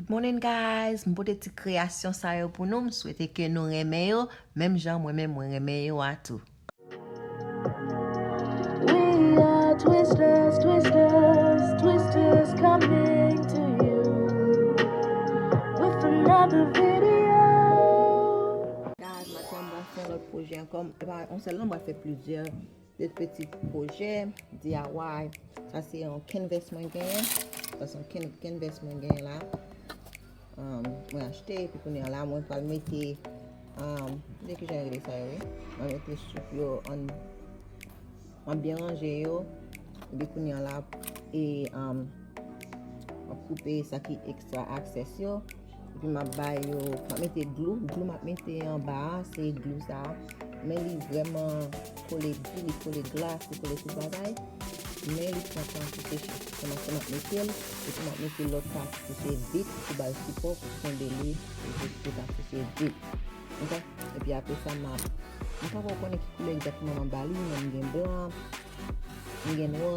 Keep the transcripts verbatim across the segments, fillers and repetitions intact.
Good morning, guys. M pote ti kreyasyon sa yo pou nou. M swete ke nou renmen yo, menm jan mwen menm mwen renmen yo a tou. We are Twisters, Twisters, Twisters coming to you with another video. Guys, maten m pral fè yon lòt pwojè ankò. E pa yon sèl non, m pral fè plizyè de peti pwojè D I Y. Sa se yon canvas mwen genyen. Sa se yon can- canvas mwen genyen la. Um, mwen achte, epi kounye a la, mwen pral mete, um, de ki jan yo rele sa yo, wi. Mwen mete soup yo an, mwen byen ranje yo, epi kounye a la, e, um, mwen koupe sa ki extra excess yo, epi mwen bay yo, mwen mete glou, glou mwen mete anba a, se glou sa a, men li vrèman kole bri, li kole glas, li kole tout bagay. Men li pran tan pou seche. Kòmanse m ap mete l, epi m ap mete lòt sa ki seche vit pou ba l sipò, pou kenbe li, pou jis pou l ka seche vit. Ok? Epi apre sa, m ap, m poko konnen ki koulè egzakteman m ap ba li, men m gen blan, m gen nwa,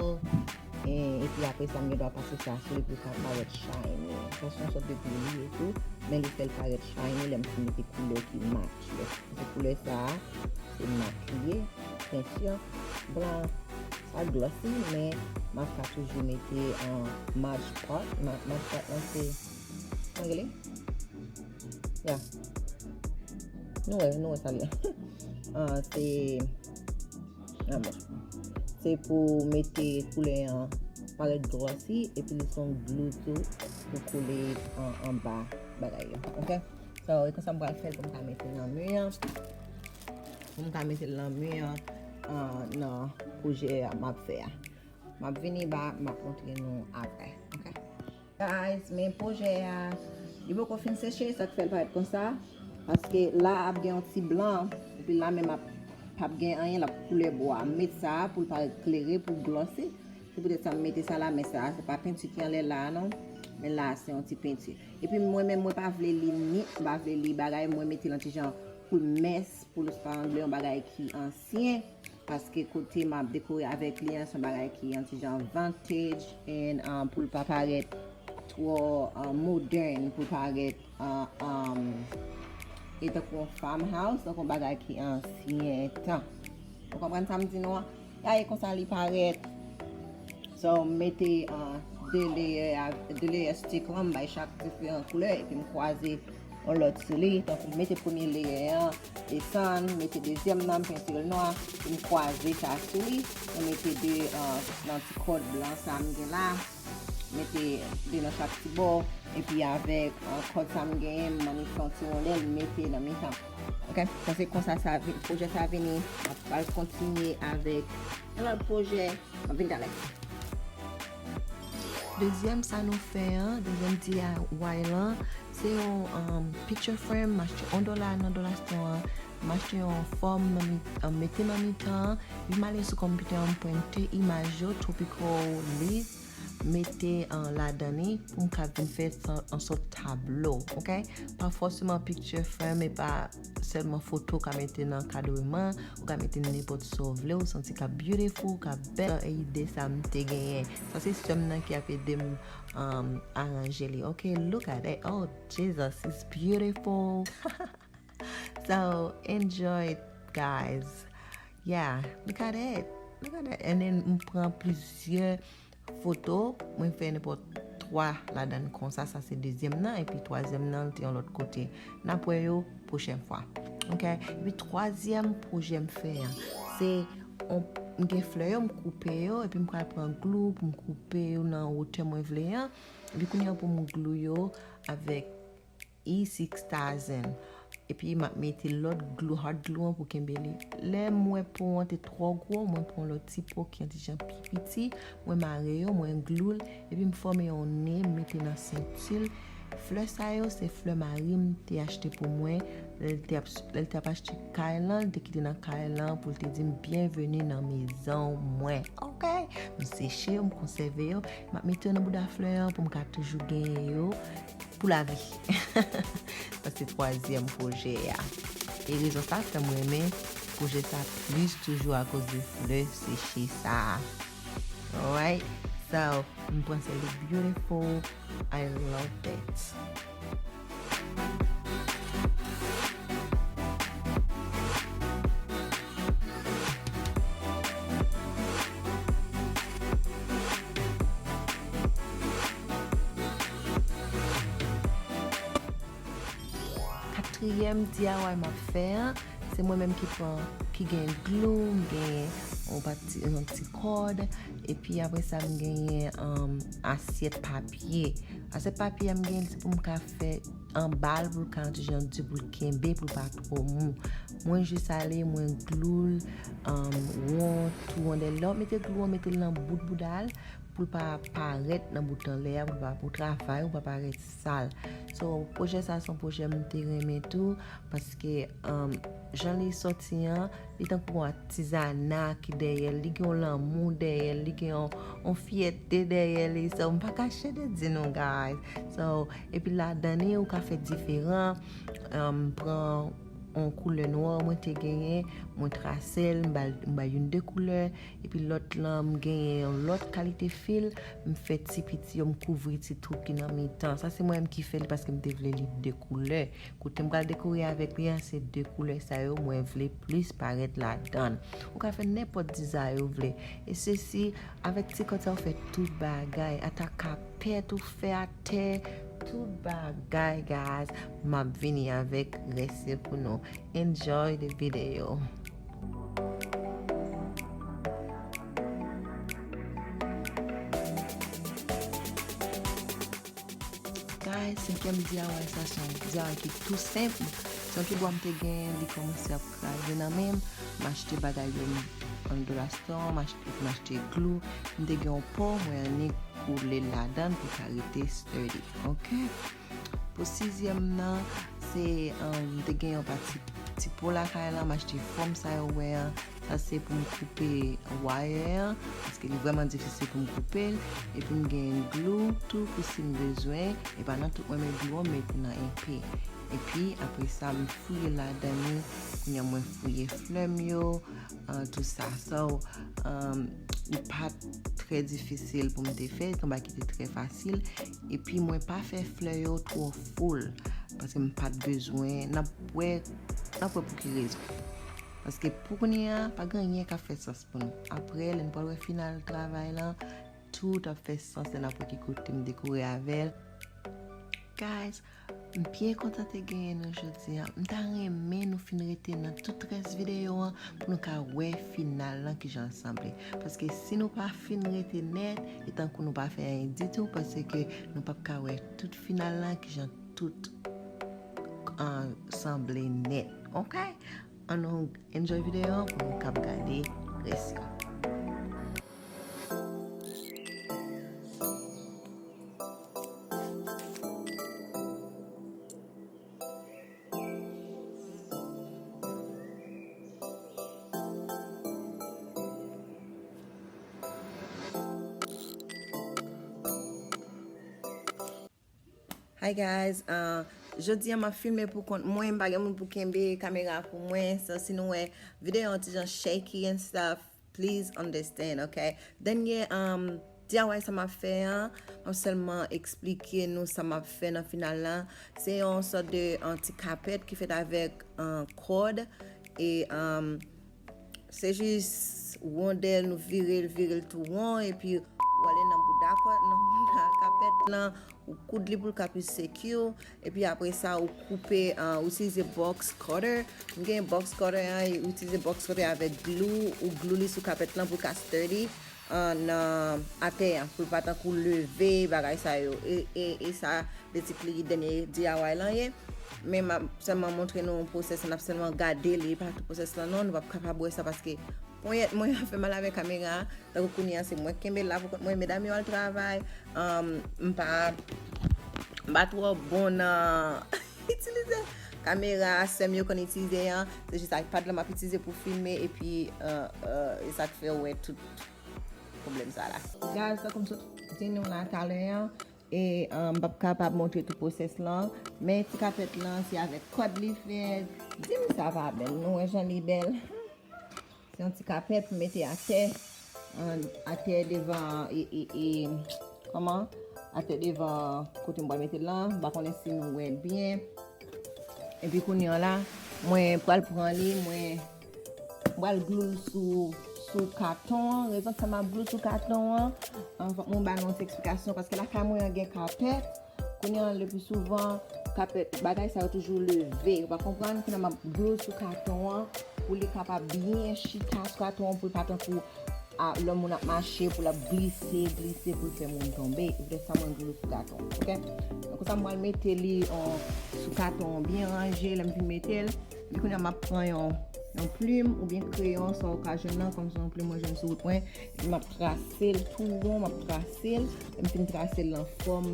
e, epi apre sa, m gen dwa pase sa sou li pou l ka parèt shiny. Sa se yon sòt de glou li ye tou, men li fè l parèt shiny lè m fin mete koulè ki match yo. Se koulè sa a, se mat li ye, pentir blan sa glossy, men m ap ka toujou mete an Mod Podge, Mod Podge lan se, kòman rele? Ya. Nou wè, nou wè sa li ye. Ah, se, ah, bon. Se pou mete koulè an parèt glossy, epi li se yon glou tou pou kole an, anba bagay yo. Ok? So, e konsa m pral fè l pou m ka mete nan mi an. Pou m ka mete l nan mi an, ah, nan pwojè a m ap fè a. M ap vini ba, m ap montre nou apre. Ok? Guys, men pwojè a, li poko fin seche, sa k fè l parèt konsa. Paske la ap gen yon ti blan, epi la menm ap, p ap gen anyen, l ap koulè bwa. M met sa a pou l parèt klere, pou glossy. Se poutèt sa m mete sa la, men sa a, se pa penti ki anlè la a non. Men la a, se yon ti penti. Epi mwen menm, mwen pa vle li nit, m pa vle li bagay, mwen mete l an ti jan pou l mès, pou l pa sanble yon bagay ki ansyen. Paske kote m ap dekore avèk li an, se yon bagay ki yon ti jan vintage, and, um, pou l pa parèt twò, um, modern, pou l parèt, uh, um, e tankou yon farmhouse, tankou yon bagay ki ansyen tan. Ou konprann sa m di nou an? Gade konsa li parèt. So, m mete, uh, de layer, de layer stick lan, m bay chak diferan koulè, epi m kwaze yon lòt sou li. Tankou m mete premye layer an, desann, mete dezyèm nan, m penti l nwa, epi m kwaze sa sou li. Mwen mete de, uh, nan ti kòd blan sa m gen la. Mete de nan chak ti bò, epi avèk, uh, kòd sa m genyen, m annik fè yon ti wondèl, m mete nan mitan. Ok? Sa se konsa sa vi-, pwojè sa vini. M ap pral kontinye avèk yon lòt pwojè. M ap vin talè. Dezyèm sa nou fè an, dezyèm D I Y lan, se yon, um, picture frame, m achte yon dola nan dola store an, m achte yon fòm nan mi-, um, mete nan mitan an, epi m ale sou konpitè an, m prente imaj yo, tropical leaf, mete, uh, ladan li, pou m ka vin fè sa, yon sòt tablo, ok? Pa fòseman picture frame, e pa sèlman foto w ka mete nan kadreman, ou ka mete nenpòt sa w vle, ou santi k ap beautiful, k ap bèl. E ide sa m te genyen. Sa se sè m nan ki ap ede m, um, aranje li. Ok, look at it. Oh, Jesus, it's beautiful. So, enjoy it, guys. Yeah, look at it. Look at it. And then, m pran plizyè foto, mwen fè nenpòt twa ladan konsa, sa se dezyèm nan, epi twazyèm nan, l te yon lòt kote. N ap wè yo pwochèn fwa. Ok? Epi twazyèm pwojè m fè an, se on, m gen flè yo, m koupe yo, epi m pral pran glou pou m koupe yo nan wotè mwen vle an. Epi kounye a pou m glou yo avèk E six thousand. Epi m ap mete lòt glou, hot glou an pou kenbe li. Lè m wè po an te twò gwo, mwen pran lòt ti po ki yon ti jan pi piti, mwen mare yo, mwen glou l, epi m fòme yon ne, m mete nan senti l. Flè sa yo, se flè mari m te achte pou mwen, lè l te ap, lè l te ap achte kay lan, l te kite nan kay lan pou l te di m byenveni nan mezon mwen. Ok? M seche yo, m konsève yo, m ap mete yo nan bouda flè an pou m ka toujou genyen yo pou lavi. Sa se twazyèm pwojè a. E rezon sa fè m renmen pwojè sa plis toujou akoz de flè seche sa. Alright? So, m panse li beautiful. I love it. Katriyèm D I Y m ap fè a, se mwen menm ki pran, ki gen glou, m gen yon pati, yon ti kòd, epi apre sa m genyen, um, asyèt papye. Asyèt papye a m genyen, se pou m ka fè anba l pou l ka yon ti jan di pou l kenbe, pou l pa twò mou. Mwen jis ale, mwen glou l, um, won, tou wondèl. Lè w mete glou an, mete l nan bout bouda l, pou l pa parèt nan bout anlè a, pou l pa, pou travay ou pa parèt sal. So, pwojè sa se yon pwojè m te renmen tou, paske, um, jan li sòti an, li tankou yon atizana ki dèyè l, li gen yon lanmou dèyè l, li gen yon, yon fyète dèyè li. So, m pa ka chede di nou, guys. So, epi ladan li, ou ka fè diferan, um, pran yon koulè nwa mwen te genyen, mwen trase l, m ba, m ba youn de koulè, epi lòt lan, m genyen yon lòt kalite fil, m fè ti piti yo, m kouvri ti twou ki nan mitan. Sa se mwen menm ki fè li paske m te vle li de koulè. Kote m pral dekore avèk li an, se de koulè sa yo mwen vle plis parèt ladan l. Ou ka fè nenpòt dizay ou vle. E sesi, avèk ti kòd sa ou fè tout bagay. Ata kapèt ou fè atè, tout bagay, guys. M ap vini avèk rès yo pou nou. Enjoy the video. Guys, senkyèm D I Y sa se yon D I Y ki tou senp. Se yon pibwa m te genyen, li kòmanse ap kraze nan men m. M achte bagay yo nan dollar store, m achte, m achte glou. M te gen yon po, mwen annik koule l ladan l pou l ka rete sturdy. Ok? Pou sizyèm nan, se, um, m te gen yon pati ti po lakay lan, m achte fòm sa yo wè an. Sa se pou m koupe wire an, paske li vrèman difisil pou m koupe l. Epi m gen glou tou pou si m bezwen. E pa nan tout mwen met glou an, m met nan enpe. Epi apre sa, m fouye ladan li. Kounye a mwen fouye flè m yo, uh, tout sa. So, um, li pa t trè difisil pou m te fè, se yon bagay ki te trè fasil. Epi mwen pa fè flè yo twò full, paske m pa t bezwen, n ap wè, n ap wè pou ki rezon. Paske pou kounye a, pa gen anyen k ap fè sans pou nou. Apre, lè n pral wè final travay lan, tout ap fè sans, lè n ap wè ki kote m dekore avè l. Guys, m byen kontan te genyen nou jodi a. M ta renmen nou fin rete nan tout rès videyo an pou nou ka wè final lan kijan l sanble. Paske si nou pa fin rete nèt, e tankou nou pa fè anyen ditou, paske nou p ap ka wè tout final lan kijan tout, ah, sanble nèt. Ok? Ann nou enjoy videyo an pou nou kab gade rès yo. Hi guys, uh, jodi a m ap filme pou kont mwen, m pa gen moun pou kenbe kamera pou mwen. So, si nou wè videyo an ti jan shaky and stuff, please understand, ok? Dènye, um, D I Y sa m ap fè an, m ap sèlman eksplike nou sa m ap fè nan final lan. Se yon sòt de, uh, ti kapèt ki fèt avèk, uh, kòd e, um, se jis wondèl, nou vire l, vire l tou won, epi ou ale nan bouda kò, nan bouda kapèt lan, ou koud li pou l ka pi secure, epi apre sa, ou koupe, ah, ou itilize box cutter. M gen box cutter an, ou itilize box cutter avèk glou, ou glou li sou kapèt lan pou l ka sturdy, ah, nan atè an, pou l pa tankou leve, bagay sa yo. E, e, e sa, basically, dènye D I Y lan ye. Men m ap sèlman montre nou pwosès lan, n ap sèlman gade li, pa tout pwosès lan non, nou p ap kapab wè sa paske ponyèt mwen ap fè mal avèk kamera a. Tankou kounye a se mwen k kenbe l la pou kont mwen, medam yo al travay, um, m pa, m pa twò bon nan itilize kamera sè m yo konn itilize an, se jis iPad lan m ap itilize pou filme, epi, uh, uh, e sa k fè w wè tout pwoblèm sa la. Guys, tankou m sot di nou la talè an, E, um, m p ap kapab montre tout pwosès lan, men ti kapèt lan, se avèk kòd li fèt. Di m sa pa bèl, nou wè jan li bèl. Se yon ti kapèt pou mete atè, an, atè devan, e, e, e, kòman? atè devan kote m pral mete l lan. M pa konnen si nou wè l byen. Epi kounye an la, mwen pral pran li, mwen pral glou l sou, sou katon an. Rezon sa m ap glou l sou katon an, an, fòk mwen ba nou yon ti eksplikasyon, paske lakay mwen an gen kapèt. Kounye an, le pli souvan, kapèt, bagay sa yo toujou leve. Ou pa konprann? Kounye an, m ap glou l sou katon an pou li kapab byen chita sou katon an, pou li pa tankou a, lè moun ap mache, pou l ap glise, glise, pou l fè moun tonbe. Se poutèt sa mwen glou l sou katon, oke? Donk, konsa, m pral mete li, on, sou katon an byen ranje, lè m fin mete l. Epi kounye a, m ap pran yon, yon plim oubyen kreyon, sa w ka jwenn nan, kòm se yon plim mwen jwenn sou wout mwen. Epi m ap trase l tou won, m ap trase l. Lè m fin trase l nan fòm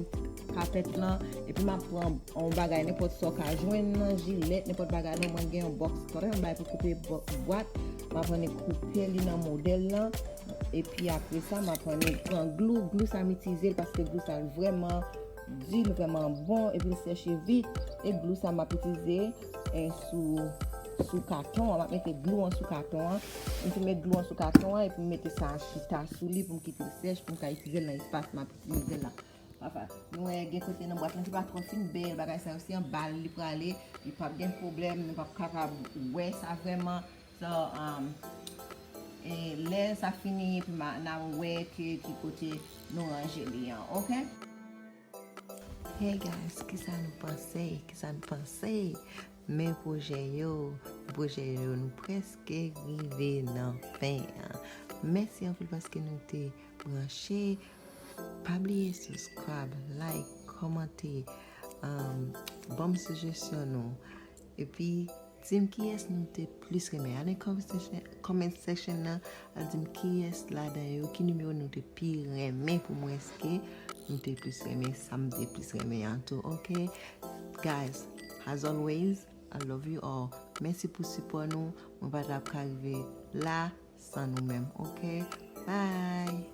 kapèt lan, epi m ap pran yon bagay, nenpòt sa w ka jwenn nan, jilèt, nenpòt bagay, non, mwen gen yon bòks, yon bagay pou koupe bò-, bwat. M ap annik koupe li nan modèl lan. Epi apre sa, m ap annik pran glou. Glou sa m itilize l paske glou sa l vrèman di, l vrèman bon, epi l sèche vit. E glou sa m ap itilize, e, sou, sou katon an. M ap mete glou an sou katon an. M fin met glou an sou katon an, epi m mete sa chita sou li pou m kite l sèch, pou m ka itilize l nan espas m ap itilize l la. Pafwa, nou wè gen kote nan bwat lan ki pa twò fin bèl, bagay sa yo, se anba l li prale, li p ap gen pwoblèm, nou p ap kapab wè sa vrèman. So, um, e lè sa fini, epi ma, n a wè ke ki kote nou ranje li an, oke? Hey guys, kisa nou panse? Kisa nou panse? Men pwojè yo, pwojè yo, nou prèske rive nan fen an. Mèsi anpil paske nou te branche. Pa bliye subscribe, like, kòmante, um, ban m sijesyon nou. Epi, di m kiyès nou te plis renmen. Al nan comment section, comment section nan, al di m kiyès ladan yo, ki nimewo nou te pi renmen pou mwen, èske nou te plis renmen sa m te plis renmen an tou, oke? Guys, as always, I love you all. Mèsi pou sipò nou. Mwen pa t ap ka rive la san nou menm, oke? Bye!